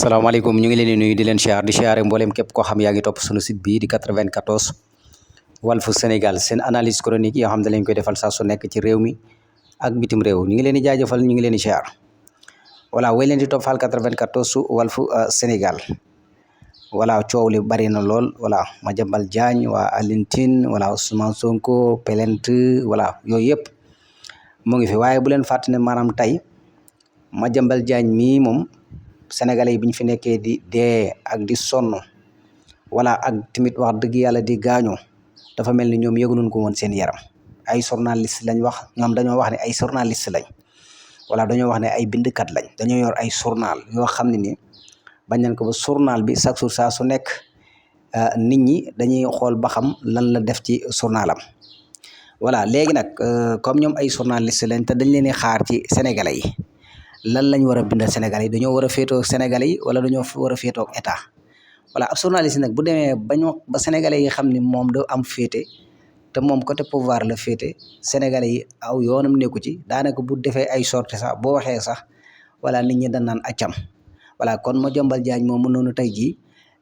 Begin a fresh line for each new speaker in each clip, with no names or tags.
asalaamaaleykum ñu ngi leen di nuyu di leen siyaar di siyaare mboolem képp koo xam yaa ngi topp sunu site bi di 94 Walfu Sénégal seen analyse chronique yoo xam ne lañ koy defal saa su nekk ci réew mi ak bitim réew ñu ngi leen di jaajëfal ñu ngi leen di siyaar voilà way leen di toppal 94 su Walfu Sénégal voilà coow li bari na lool voilà Madiambal Diagne waa Alioune Tine voilà Ousmane Sonko plainte voilà yooyu yëpp mu ngi fi waaye bu leen fàtte ne maanaam tey Madiambal Diagne mii moom sénégalais yi bi ñu fi nekkee di dee ak di sonn wala ak tamit wax dëgg yàlla di gaañoo dafa mel ni ñoom yëgaluñ ko woon seen yaram ay journaliste lañ wax ñoom dañoo wax ne ay journaliste lañ wala dañoo wax ne ay bindkat lañ dañoo yor ay journal yoo xam ne ni bañ nañ ko ba journal bi chaque jour saa su nekk nit ñi dañuy xool ba xam lan la def ci journalam voilà léegi nag comme ñoom ay journaliste lañ te dañ leen di xaar ci sénégalais yi lan lañ war a bindal Sénégalais yi dañoo war a féetoo Sénégalais yi wala dañoo war a féetoo état voilà ab journaliste nag bu demee ba Sénégalais yi xam ni moom da am féete te moom côté pouvoir la féete Sénégalais yi aw yoonam nekku ci daanaka bu defee ay sorte sax boo waxee sax voilà nit ñi dañ naan accam voilà kon Madiambal Diagne moom mën noonu tey jii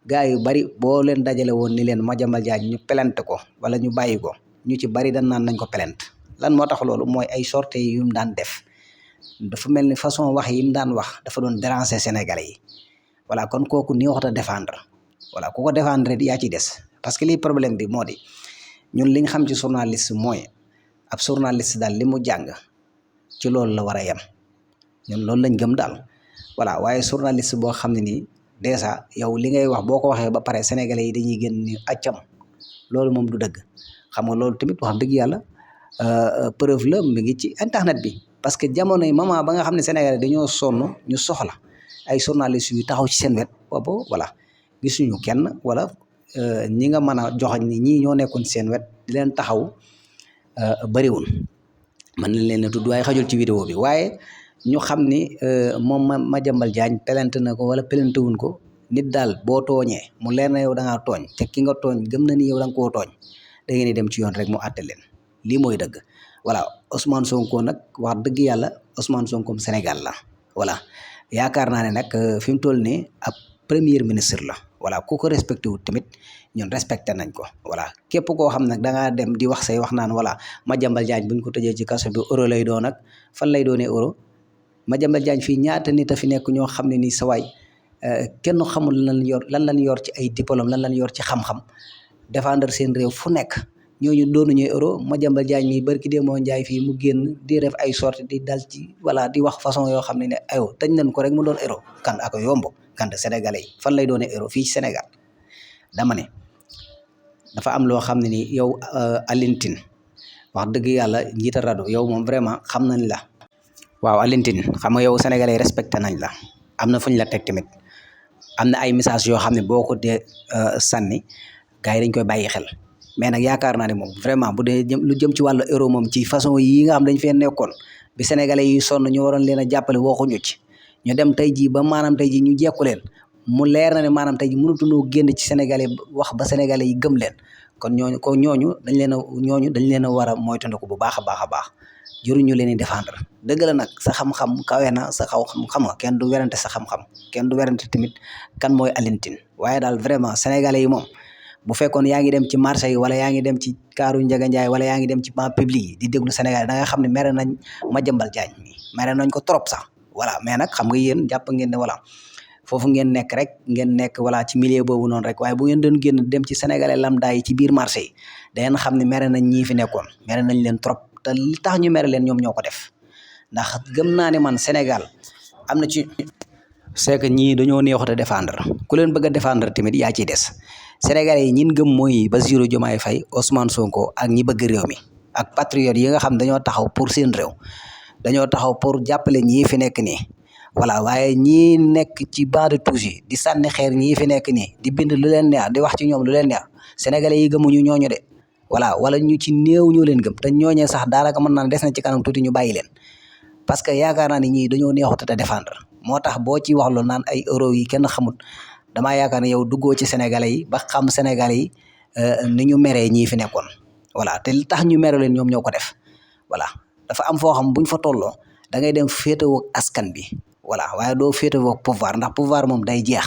gars yu bari boo leen dajale woon ni leen Madiambal Diagne ñu plainte ko wala ñu bàyyi ko ñu ci bari dañ naan nañ ko plainte lan moo tax loolu mooy ay sorte yu mu daan def dafa mel ni façon wax yi mu daan wax dafa doon déranger sénégalais yi voilà kon kooku ni waxta défendre voilà ku ko défendre yaa ci des parce que lii problème bi moo di ñun li ñu xam ci journaliste mooy ab journaliste daal li mu jàng ci loolu la war a yem ñun loolu lañ gëm daal voilà waaye journaliste boo xam ne nii dèjà yow li ngay wax boo ko waxee ba pare sénégalais yi dañuy gën ni accam loolu moom du dëgg xam nga loolu tamit wax dëgg yàlla preuve la mi ngi ci internet bi parce que jamono yi moment ba nga xam ne Sénégalais dañoo sonn ñu soxla ay journalistes yu taxaw ci seen wet boobu voilà gisuñu kenn wala ñi nga mën a joxañ ni ñii ñoo nekkoon ci seen wet di leen taxaw bëriwul mën nañ leen a tudd waaye xajul ci vidéo bi waaye ñu xam ni moom Madiambal Diagne plainte na ko wala plainte wuñ ko nit daal boo tooñee mu leer na yow da ngaa tooñ te ki nga tooñ gëm na ni yow da nga koo tooñ da ngeen di dem ci yoon rek mu àtte leen lii mooy dëgg voilà Ousmane Sonko nag wax dëgg yàlla Ousmane Sonko Sénégal la voilà yaakaar naa ne nag fi mu toll nii ab premier ministre la voilà ku ko respecté wut tamit ñun respecté nañ ko voilà képp koo xam nag da ngaa dem di wax say wax naan voilà Madiambal Diagne buñ ko tëjee ci kaso bi euro lay doon ak fan lay doonee euro Madiambal Diagne fii ñaata nit a fi nekk ñoo xam ne nii sa waay kenn xamul lan lañ yor ci ay diplôme lan lañ yor ci xam-xam défendre seen réew fu nekk. ñooñu doonuñu euro Madiambal Diagne mi barki dee moo njaay fii mu génn di def ay sorte di dal ci voilà di wax façon yoo xam ne ayo dañ nañ ko rek mu doon euro kan ak yomb kan sénégalais yi fan lay doone euro fii ci Sénégal dama ne dafa am loo xam ne ni yow Alioune Tine wax dëgg yàlla njiital rado yow moom vraiment xam nañ la waaw Alioune Tine xam nga yow sénégalais yi respecté nañ la am na fu ñu la teg tamit am na ay message yoo xam ne boo ko dee sànni gars yi dañ koy bàyyi xel mais nag yaakaar naa ne moom vraiment bu dee lu jëm ci wàllu euro moom ci façon yi nga xam dañ fee nekkoon bi sénégalais yi sonn ñu waroon leen a jàppale waxuñu ci ñu dem tey jii ba maanaam tey jii ñu jekku leen mu leer na ne maanaam tey jii mënutunoo génn ci sénégalais wax ba sénégalais yi gëm leen kon ñooñu dañ leen a war a moytandiku bu baax a baax a baax jëruñu leen di défendre dëgg la nag sa xam-xam kawe na sa xam nga kenn du werante sa xam-xam kenn du werante tamit kan mooy Alioune Tine waaye daal vraiment sénégalais yi moom bu fekkoon yaa ngi dem ci marché yi wala yaa ngi dem ci kaaru Ndiaga Ndiaye wala yaa ngi dem ci banc public yi di déglu Sénégal da nga xam ne mere nañ Madiambal Diagne mi mere nañ ko trop sax voilà mais nag xam nga yéen jàpp ngeen ne voilà foofu ngeen nekk rek ngeen nekk voilà ci milieu boobu noonu rek waaye bu ngeen doon génn dem ci sénégalais lambda yi ci biir marché yi da ngeen xam ne mere nañ ñii fi nekkoon mere nañ leen trop te li tax ñu mere leen ñoom ñoo ko def ndax gëm naa ne man Sénégal am na ci c'est que ñii dañoo neexut a défendre ku leen bëgg a défendre tamit yaa ciy des Sénégalais yi ñin gëm mooy Bassirou Diomaye Faye Ousmane Sonko ak ñi bëgg réew mi ak patriotes yi nga xam dañoo taxaw pour seen réew dañoo taxaw pour jàppale ñii fi nekk nii voilà waaye ñii nekk ci banc de touche yi di sànni xeer ñii fi nekk nii di bind lu leen neex di wax ci ñoom lu leen neex Sénégalais yi gëmuñu ñooñu de voilà wala ñu ci néew ñoo leen gëm te ñooñee sax daanaka mën naa des na ci kanam tuuti ñu bàyyi leen parce que yaakaar naa ne ñii dañoo neexut a défendre moo tax boo ci wax loolu naan ay euro yi kenn xamut damaa yaakaar ne yow duggoo ci sénégalais yi ba xam sénégalais yi ni ñu meree ñii fi nekkoon voilà te li tax ñu mere leen ñoom ñoo ko def voilà dafa am foo xam buñ fa tolloo da ngay dem féetewoo askan bi voilà waaye doo féetewoo pouvoir ndax pouvoir moom day jeex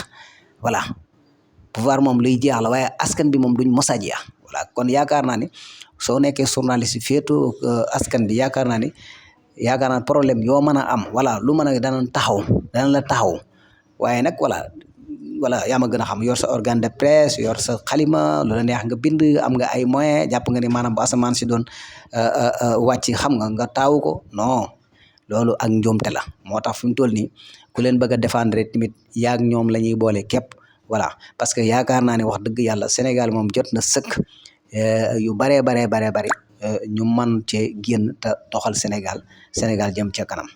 voilà pouvoir moom luy jeex la waaye askan bi moom duñ mos a jeex voilà kon yaakaar naa ni soo nekkee journaliste féetoo askan bi yaakaar naa problème yoo mën a am voilà lu mën a danañ la taxaw waaye nag voilà yaa ma gën a xam yor sa organe de presse yor sa xalima lu la neex nga bind am nga ay moyens jàpp nga ni maanaam bu asamaan si doon wàcc xam nga taawu ko non loolu ak njuumte la moo tax fi mu toll nii ku leen bëgg a défendre tamit yaag ñoom la ñuy boole képp voilà parce que yaakaar naa ne wax dëgg yàlla Sénégal moom jot na sëkk yu baree bari ñu man cee génn te doxal Sénégal jëm ca kanam